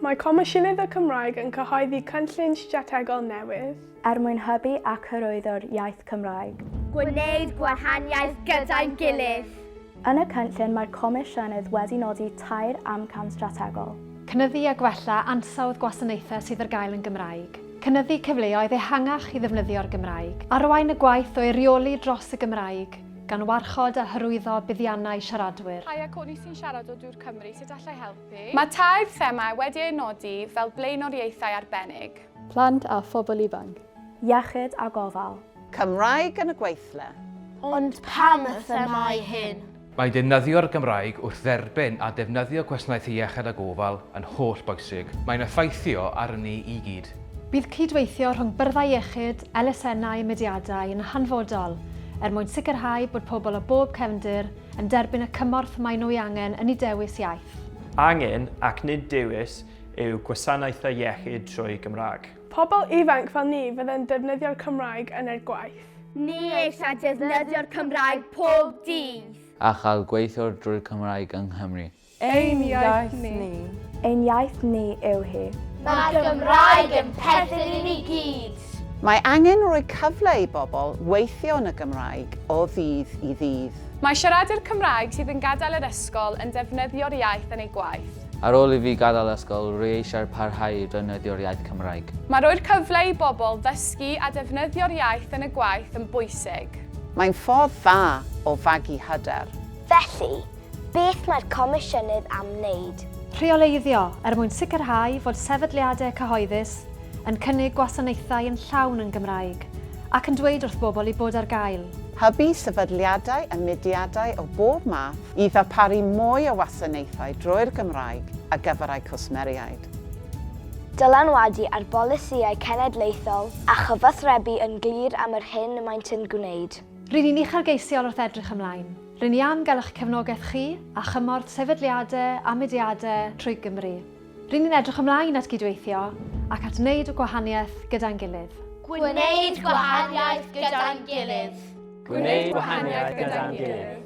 Mae Comisiynydd y Cymraeg yn cyhoeddi cynllun strategol newydd. Er mwyn hybu ac hyrwyddo'r iaith Cymraeg. Gwneud gwahaniaeth gyda'n gilydd. Yn y cynllun mae'r Comisiynydd wedi nodi tair amcan strategol. Cynyddu a gwella ansawdd gwasanaethau sydd ar gael yn Gymraeg. Cynyddu cyfleoedd ehangach i ddefnyddio'r Gymraeg. Arwain y gwaith o eirioli dros y Gymraeg, gan warchod a hyrwyddo buddiannau siaradwyr. Haia, Courtney sy'n siarad o Dŵr Cymru, sut alla i helpu? Mae tair thema wedi eu nodi fel blaenoriaethau arbennig. Plant a phobl ifanc. Iechyd a gofal. Cymraeg yn y gweithle. Ond pam y themâu hyn? Mae defnyddio'r Gymraeg wrth dderbyn a defnyddio gwasanaethau iechyd a gofal yn holl bwysig. Mae'n effeithio arnon ni i gyd. Bydd cydweithio rhwng byrddau iechyd, elusennau a mudiadau yn hanfodol er mwyn sicrhau bod pobl o bob cefndir yn derbyn y cymorth maen nhw ei angen yn eu dewis iaith. Angen, ac nid dewis, yw gwasanaethau iechyd trwy Gymraeg. Pobl ifanc fel ni fydde'n defnyddio'r Cymraeg yn eu gwaith. Ni eisiau defnyddio'r Cymraeg pob dydd. A chael gweithio drwy'r Cymraeg yng Nghymru. Ein iaith ni. Ein iaith ni yw hi. Mae'r Gymraeg yn perthyn i ni gyd. Mae angen rhoi cyfle i bobl weithio yn y Gymraeg o ddydd i ddydd. Mae siaradwyr Cymraeg sydd yn gadael yr ysgol yn defnyddio'r iaith yn eu gwaith. Ar ôl i fi gadael ysgol, rwy eisiau parhau i ddefnyddio'r iaith Cymraeg. Mae rhoi'r cyfle i bobl ddysgu a defnyddio'r iaith yn y gwaith yn bwysig. Mae'n ffordd dda o fagu hyder. Felly, beth mae'r Comisiynydd am wneud? Rheoleiddio, er mwyn sicrhau fod sefydliadau cyhoeddus yn cynnig gwasanaethau yn llawn yn Gymraeg, ac yn dweud wrth bobl eu bod ar gael. Hybu sefydliadau a mudiadau o bob math i ddarparu mwy o wasanaethau drwy'r Gymraeg ar gyfer eu cwsmeriaid. Dylanwadu ar bolisïau cenedlaethol a chyfathrebu yn glir am yr hyn maent yn gwneud. Ry'n ni'n uchelgeisiol wrth edrych ymlaen. Ry'n ni am gael eich cefnogaeth chi a chymorth sefydliadau a mudiadau trwy Gymru. Ry'n ni'n edrych ymlaen at gydweithio ac at wneud y gwahaniaeth gyda'n gilydd. Gwneud gwahaniaeth gyda'n gilydd. Gwneud gwahaniaeth gyda'n gilydd.